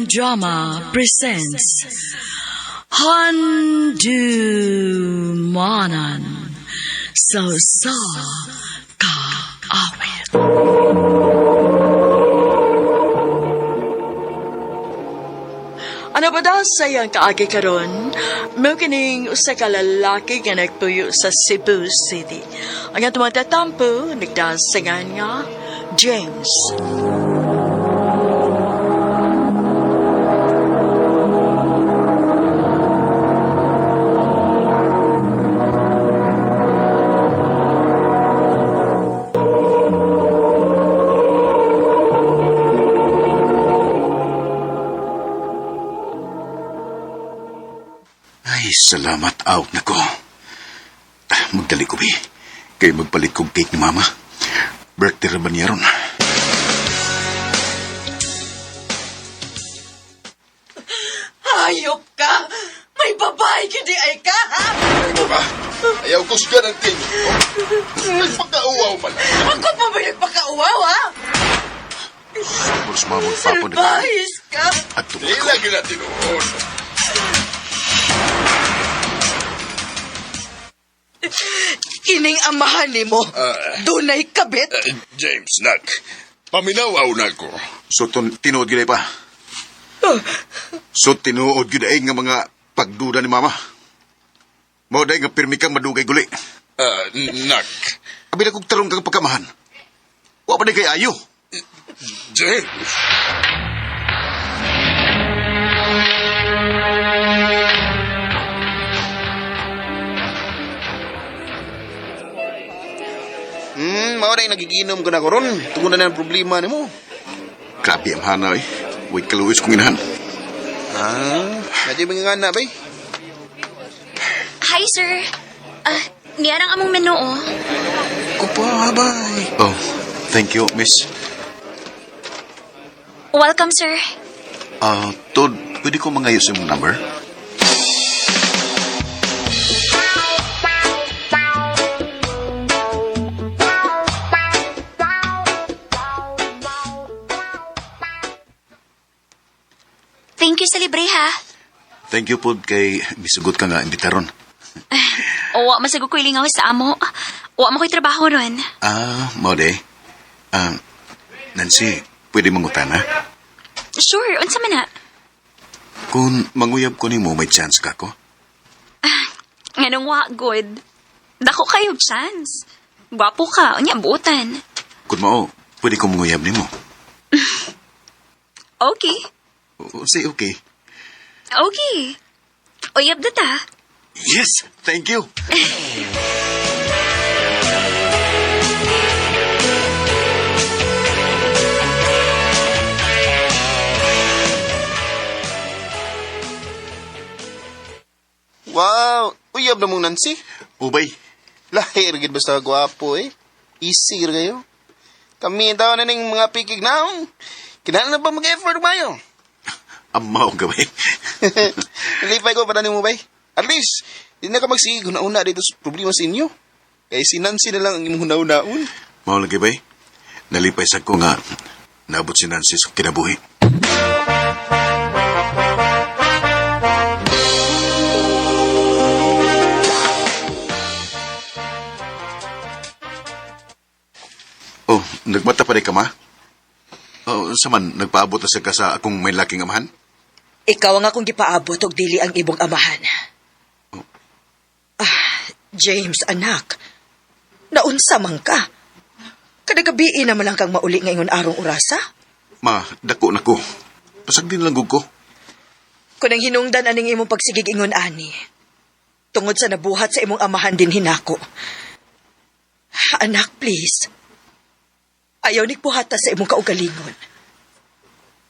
FM Drama presents Handumanan sa Sa Kaawit. Ano ba daw sa iyang kaagi karon? Mao kining usa ka lalaki nga nagpuyo sa Cebu City. Ang atong mga tatampo nagdasingan nga James. Ay, salamat out na ko. Ah, magdali ko, bi. Kay magpalit kong cake ni Mama. Birthday ra ba niya ron? Hayop ka! May babae gidi ay ka, ha? Diba? Ayaw ko siya ng king. Nagpakauaw man. Ako pa ba nagpakauwaw, ha? Tapos mama at papa na. Salbahis ka! At Di tumako. lagi na tinuod. Kining amahan nimo. Ah. Dunay kabit. James, nak. Paminaw na ko. So, tinuod gyud ay pa. So, tinuod gyud ay nga mga pagduda ni Mama. Mao day nga pirmi kang madugay guli. Ah, nak. Abi na kong tarong kang pagkamahan. Wa pa day kay ayo. James. Mao na yung nagiginom ko na ko ron. Tungod na ang problema nimo. Grabe ang hana eh. Wait kaluwis kong inahan. Ah, nadyo mga nga na bay. Hi, sir. Ah, niya ang among menu, oh. Kupa bay. Oh, thank you, miss. Welcome, sir. Ah, Tod, pwede ko mangayos imong number? Thank you sa libre, ha. Thank you po kay misugot ka nga imbitaron. Owa, masago ko ilingaw sa amo. Wa mo ko'y trabaho ron. Ah, mao day. Ah, Nancy, pwede mangutana? Sure, unsa man na. Kung manguyab ko nimo, may chance ka ko? Nganong wa, good. Dako kayo chance. Gwapo ka, unya buotan. Kung mao, pwede ko manguyab nimo. Okay. O, say okay. Okay. Uyab na ta. Yes, thank you. Wow, uyab na mong Nancy. Ubay, Lahir gid basta gwapo eh. Easy ra kayo. Kami daw na ning mga pikig naong. Kinahanglan na ba mag-effort mayo? amaw gawin. Nalipay ko para nimo bay. At least, di na ka magsigig una-una dito sa problema sa inyo. Kay si Nancy na lang ang imong hunaw-naon. Mao lagi bay. Nalipay sa ko nga naabot si Nancy sa kinabuhi. Oh, nagmata pa rin ka, ma? Oh, saman, nagpaabot na sa ka sa akong may laking amahan? Ikaw ang akong gipaabot og dili ang imong amahan. Ah, James, anak. Naunsa man ka? Kada gabi na man lang kang mauli ngayon arong orasa? Ma, dako na ko. Pasag din lang gud ko. Kung ang hinungdan aning imong pagsigig ingon ani. Tungod sa nabuhat sa imong amahan din hinako. Anak, please. Ayaw ni buhata sa imong kaugalingon.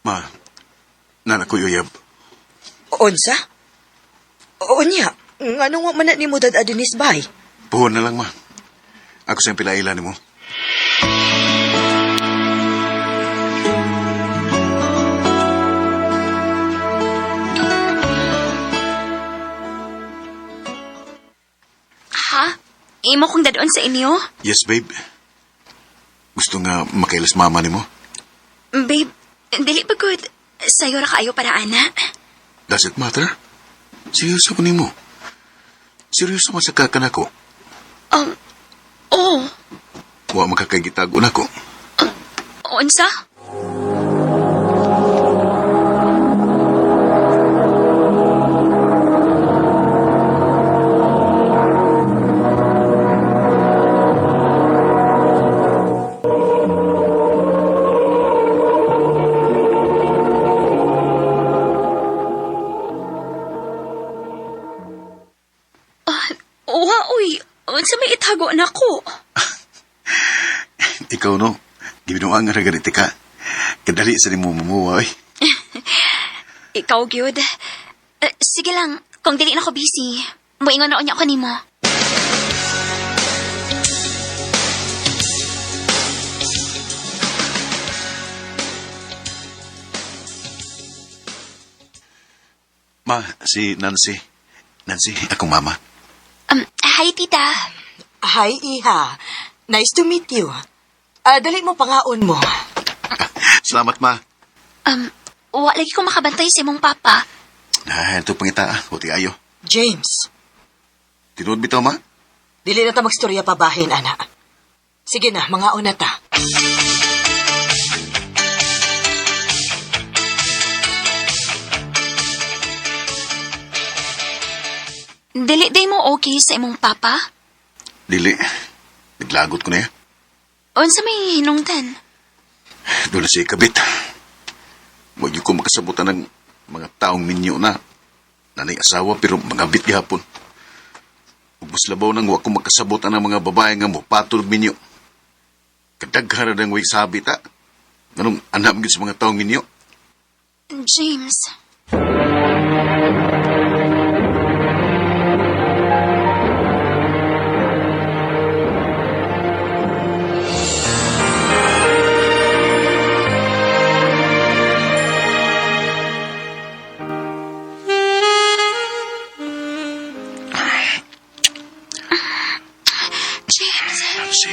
Ma, nana ko uyab. Unsa? Unya, nganong wa man na nimo dad adinis bay? Puhon na lang, ma. Ako siyang pilaila nimo. Ha? Imo kong dadon sa inyo? Yes, babe. Gusto nga makailas mama nimo. Babe, dili pa good. Sayo ra kaayo para ana. Does it matter? Seryoso ko nimo. Seryoso man sa kakanako. Oh, Wa makakagitago nako. unsa? Ah, wa, uy. Unsa may itago nako? Ikaw no, gibinuang ra ganiti ka. Kadali sa nimo mamuha oy. Ikaw, gyud. Eh, sige lang, kung dili na ko busy, moingon na unya ko nimo. Ma, si Nancy. Nancy, akong mama. Hi, tita. Hi, Iha. Nice to meet you. Ah, dali mo pangaon mo. Salamat, ma. Wa lagi ko makabantay sa imong papa. Ah, ito pangita ah. Buti ayo. James, Tinuod bitaw, ma? dili na ta magstorya pa bahin, ana. Sige na, mangaon na ta. Dili day mo okay sa imong papa? Dili. Naglagot ko na ya. Unsa may hinungdan? Doon na siya ikabit. Huwag ko makasabutan ng mga taong minyo na nanay asawa pero mga bit gihapon. Ug mas labaw nang wa ko makasabutan ng mga babae nga mo patol minyo. Kadaghan na ng way sabi ta. Ganong anam gyud sa mga taong minyo. James. James. Nancy.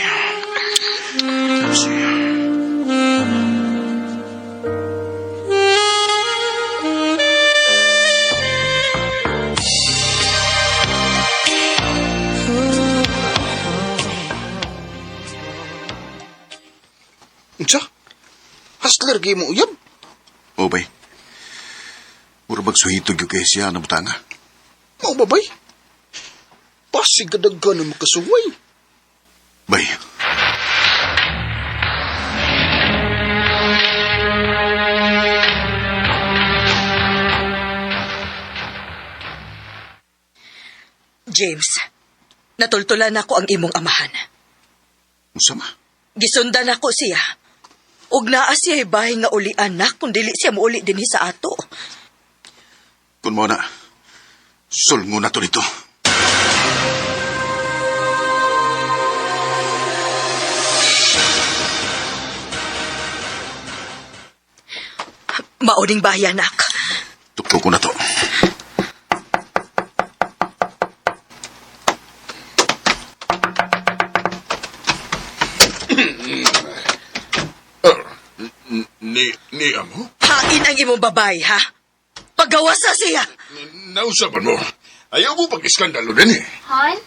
Nancy. Unsa? Hustler gay mo uyab? O bay. Mura bag suhitog yung kay siya na butanga. Mao ba bay? Pasig kadaghan na makasuway. Bay. James, natultulan ako ang imong amahan. Unsa ma? Gisundan ako siya. Ug naa siya bahay nga uli anak kung dili siya muuli dinhi sa ato. Kun mo na. Sulngo na to dito. Mauning bahay anak. Tukto ko na to. Ni amo? Hain ang imong babae, ha? Pagawasa siya. Nausapan mo. Ayaw mo pag-iskandalo din eh. Han?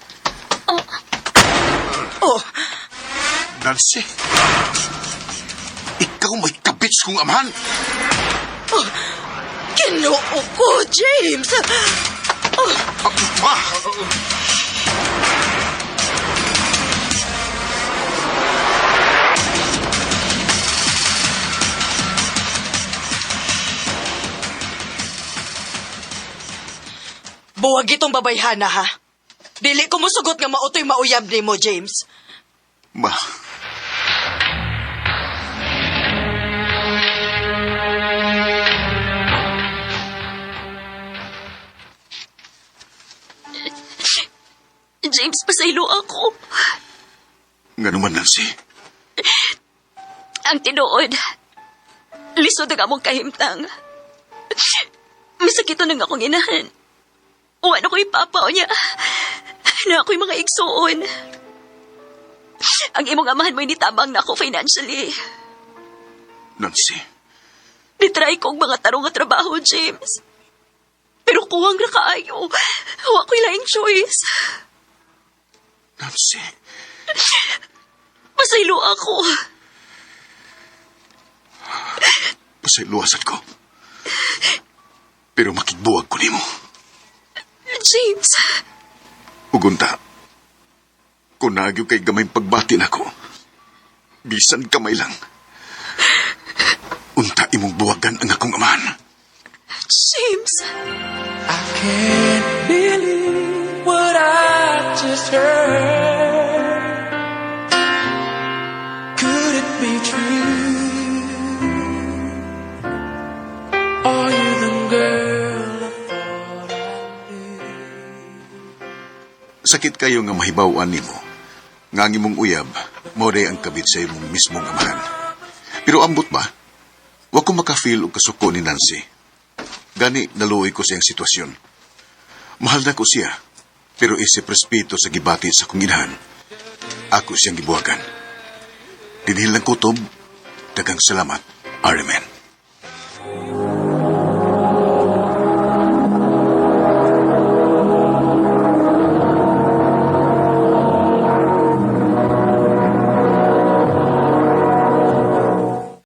Oh, Oh, Nancy. Ikaw may kabits kong amahan. Ginoo ko, James. Oh, Ma! Buwag itong babayhana, ha? Dili ko musugot nga mautoy mauyab nimo, James. Ma. James, pasaylo ako. Nga naman, Nancy. Ang tinuod. Lisod ang among kahimtang. Masakit na nga akong inahan. Uwan ako'y papa o niya. Na ako'y mga igsuon. Ang imong amahan mo'y nitabang na ako financially. Nancy. Nitry ko og mga tarong nga trabaho, James. Pero kuwang ra kaayo. Wa ko'y laing choice. Nancy, Pasaylo ako. Pasayloa sad ko. Pero makigbuwag ko nimo. James, Ug unta, kung naa gyud kay gamay pagbati nako, bisan kamay lang. Unta imong buwagan ang akong amahan. James. I can't believe what I just heard. Could it be true? Are you the girl I thought I knew? Sakit kaayo nga mahibaw-an nimo nga ang imong uyab mao ang kabit sa imong mismong amahan. Pero ambot ba? Wa ko maka-feel og kasuko ni Nancy. Gani naluoy ko sa iyang sitwasyon. Mahal nako siya, pero isip respeto sa gibati sa akong inahan. Ako siyang gibuwagan. Dinhil lang kutob, daghang salamat, RMN.